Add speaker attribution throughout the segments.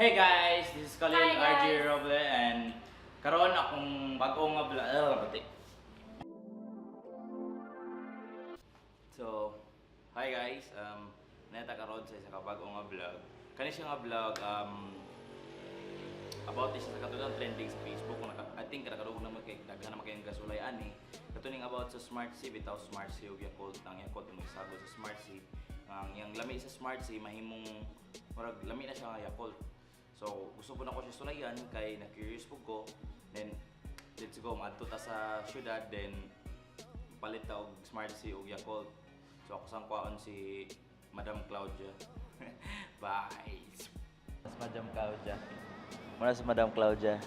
Speaker 1: Hey guys, this is Khalil
Speaker 2: Hi,
Speaker 1: RJ
Speaker 2: guys.
Speaker 1: Roble and karon akong bag-o nga vlog. So, hi guys. Neta karon sa isa ka bag-o nga vlog. Kani siya nga vlog about this sa katong trending sa Facebook kung naka, I think nakadugog naman kay daghan naman kayong gasulay ani katuning about sa Smart C bitaw Smart C ug Yakult. Ang Yakult imo isagol sa Smart C, ang yang lami sa Smart C mahimong murag lami na siya nga Yakult. So gusto po nako siya sulayan kay na curious po ko. Then let's go, maadto ta sa syudad, then palit ta og Smart C ug Yakult. So ako sang kwaon si Madam Claudia. Bye. Mas Madam Claudia. Muna si Madam Claudia.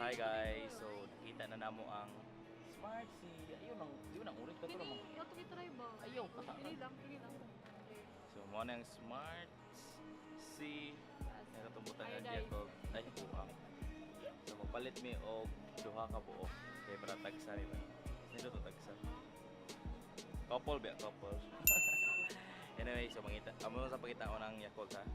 Speaker 1: Hi guys, so nakita na namo ang Smart C. Ayun ang, di na ulit ka to naman.
Speaker 2: Kini, ato kitry ba?
Speaker 1: Ayaw.
Speaker 2: Kini lang, kini lang.
Speaker 1: So mo na ang Smart C. Nakatumbutan
Speaker 2: Ay,
Speaker 1: nga
Speaker 2: day.
Speaker 1: Jacob. Ay, buang. So magpalit mi og duha ka buok kay para tagsa mi ba. Nilo to tagsa. Couple ba couple. Anyway, so mangita amo sa pagkita ko ng Yakult ha.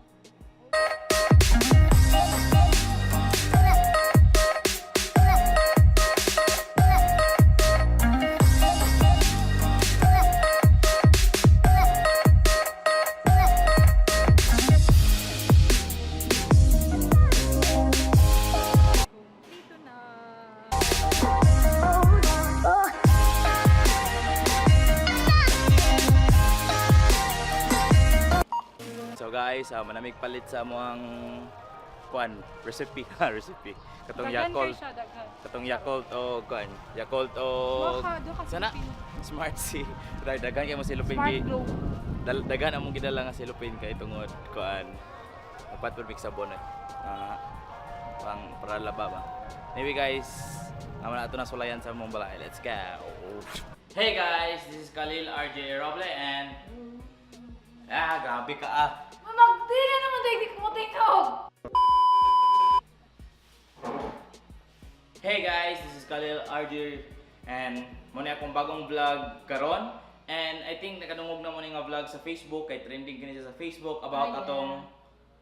Speaker 2: Dito na.
Speaker 1: So guys, manamig palit sa amo ang kuan recipe ha, recipe katong
Speaker 2: Daghan kay
Speaker 1: Yakult,
Speaker 2: siya, daghan.
Speaker 1: katong Yakult o kuan Yakult o
Speaker 2: Duha ka
Speaker 1: sana
Speaker 2: silupin.
Speaker 1: Smart C. Dahil daghan kay mo silupin
Speaker 2: Smart
Speaker 1: gi.
Speaker 2: glow.
Speaker 1: Daghan among gidala nga silupin kay tungod kuan dapat pud mig sabon eh. Ah, pang para laba ba. Anyway guys, amo na ato na sulayan sa among balay. Let's go. Hey guys, this is Khalil RJ Roble and ah, grabe ka ah.
Speaker 2: Magtira naman tayo, di ko mo tingog.
Speaker 1: Hey guys, this is Khalil RJ and mo ni akong bagong vlog karon. And I think nakadungog na mo ni nga vlog sa Facebook kay trending kini siya sa Facebook about
Speaker 2: Ah, yeah.
Speaker 1: atong,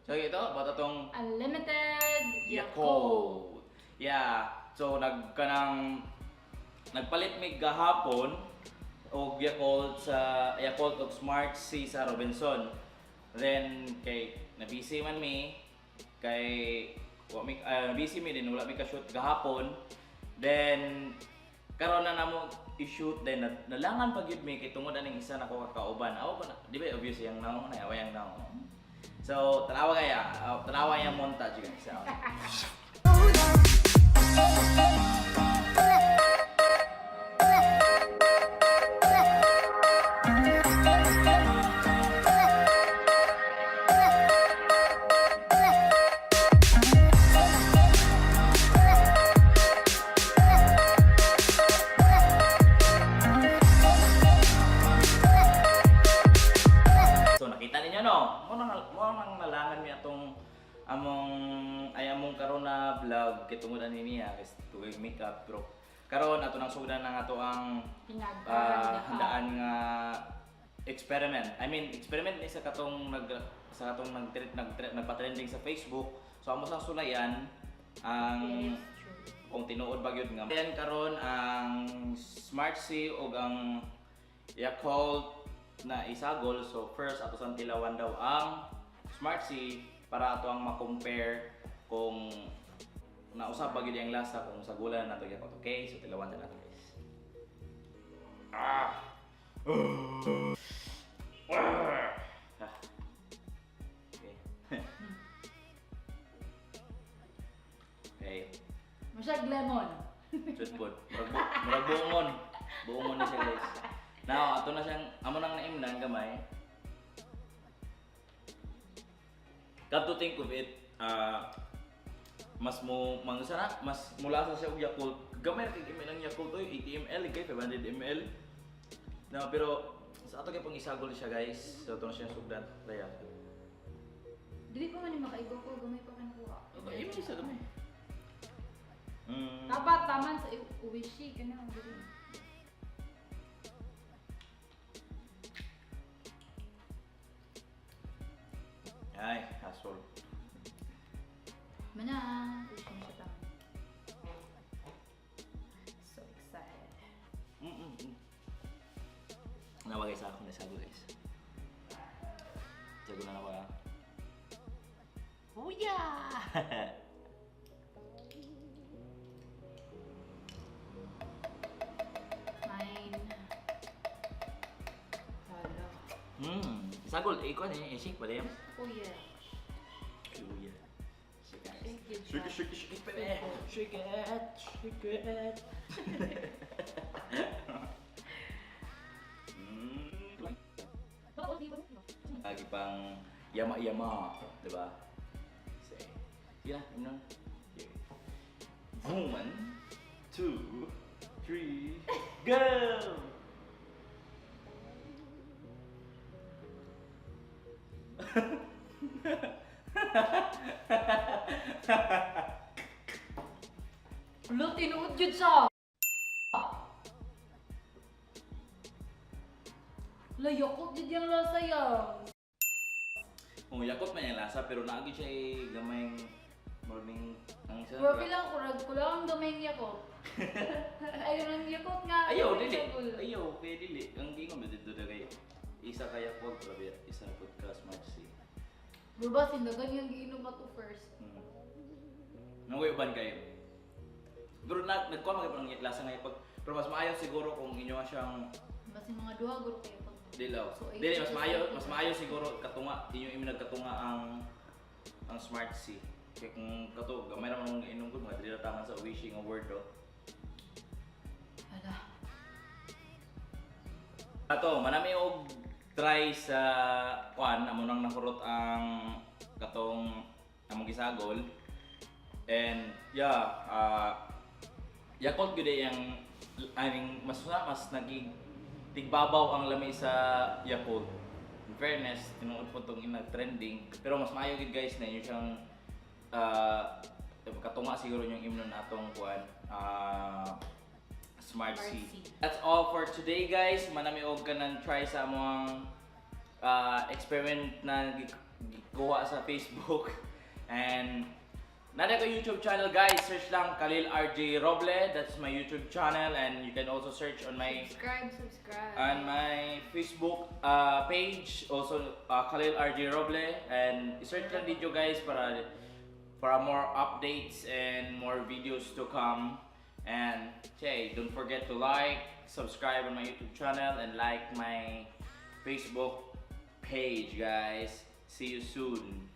Speaker 1: so ito about atong
Speaker 2: Unlimited
Speaker 1: Yakult. Yeah. So nagkanang nagpalit mig gahapon og Yakult sa Yakult og Smart C sa Robinson. Then kay na-busy man mi kay wa mi busy mi din, wala mi ka shoot gahapon. Then karon na namo i-shoot, then nalangan pa gyud mi kay tungod aning isa nako kakauban. Aw ko na, di ba obvious yang naong na yang naong. So tanawa kaya, tanawa yung montage guys. So nakita ninyo no, mo nang nalangan mi atong among ay among karon na vlog kay tungod ani niya kay tuig makeup, pero karon ato nang sugdan ang ato ang handaan nga experiment. I mean, experiment ni sa katong nag sa katong nag, nag, nagpa-trending sa Facebook. So amo sang sulayan ang kung tinuod ba gyud nga. Then karon ang Smart C ug ang Yakult na isagol. So first ato sang tilawan daw ang Smart C para ato ang ma-compare kung nausab ba gyud ang lasa kung sagulan nato Yakult. Okay? So tilawan ta nato guys. Ah. Ah. Okay. Okay.
Speaker 2: Masyag lemon.
Speaker 1: Sud pod. Murag buongon. Buongon ni siya guys. Now, ato na siyang amo nang naimnan gamay. Come to think of it, mas mo mangsa na, mas mula sa siya og Yakult. Gamay ra kay ml ang Yakult oy, 80 ml kay 500 ml. No, pero sa ato kay pang isagol siya guys. So ato na siya sugdan. Daya.
Speaker 2: Dili pa man ni makaigo ko, gamay pa kan kuha.
Speaker 1: Ay, may isa kami.
Speaker 2: Dapat taman sa Oishi kana ang dili.
Speaker 1: Ay, hasol.
Speaker 2: Mana, Oishi na siya taman. So excited.
Speaker 1: Nawagay sa ako na sago, guys. Sago na nawa. Huya!
Speaker 2: Mine. Hala.
Speaker 1: Sagol, eh, ikaw eh, shake pa rin.
Speaker 2: Oh yeah.
Speaker 1: Huya. Shake, guys.
Speaker 2: Shake it,
Speaker 1: Shake it, shake it, shake it, baby. Shake it, shake it. Lagi pang yama-yama, di ba? Say, sige na, yun na. Okay. One, two, three, go!
Speaker 2: Lo, tinuod yun siya. Lo, Yakult yun yung lasa yan.
Speaker 1: Oh, Yakult man yung lasa, pero naagi siya eh, gamay morning ang isa.
Speaker 2: Grabe lang, kurag ko lang ang gamay ng Yakult. Ayun ang Yakult nga.
Speaker 1: Ayaw, dili.
Speaker 2: Sagol.
Speaker 1: Ayaw, kaya dili. Ang gingon ba dito na kayo? Isa kaya Yakult, grabe. Isa podcast match si.
Speaker 2: Bro ba, sindagan yung giinom ato first.
Speaker 1: Nangoy uban kayo. Pero nagkuha mga parang lasa nga pag pero mas maayo siguro kung inyo siyang
Speaker 2: Mas yung mga duha, guro kayo pag.
Speaker 1: dilaw.
Speaker 2: So, eight
Speaker 1: Dili mas maayo siguro katunga inyo imi nagkatunga ang Smart C. Kaya kung kato gamay ra man ang inom ko mga dili ra taman sa wishing nga word do.
Speaker 2: Hala.
Speaker 1: Ato, manami og try sa kwan amo nang nakurot ang katong among gisagol. And yeah, Yakult gyud ay ang aning mas mas naging tigbabaw ang lami sa Yakult. In fairness, tinuod po tong ina trending. Pero mas maayo gid, guys, na inyo siyang katunga siguro yung imnon atong kuan Smart
Speaker 2: Smart
Speaker 1: C.
Speaker 2: C.
Speaker 1: That's all for today, guys. Manami og kanang try sa among experiment na gikuha sa Facebook. And nada ko YouTube channel, guys. Search lang Khalil RJ Roble. That's my YouTube channel and you can also search on my
Speaker 2: Subscribe, subscribe.
Speaker 1: on my Facebook page also, Khalil RJ Roble, and search lang video, guys, para more updates and more videos to come. And hey, don't forget to like, subscribe on my YouTube channel and like my Facebook page, guys. See you soon.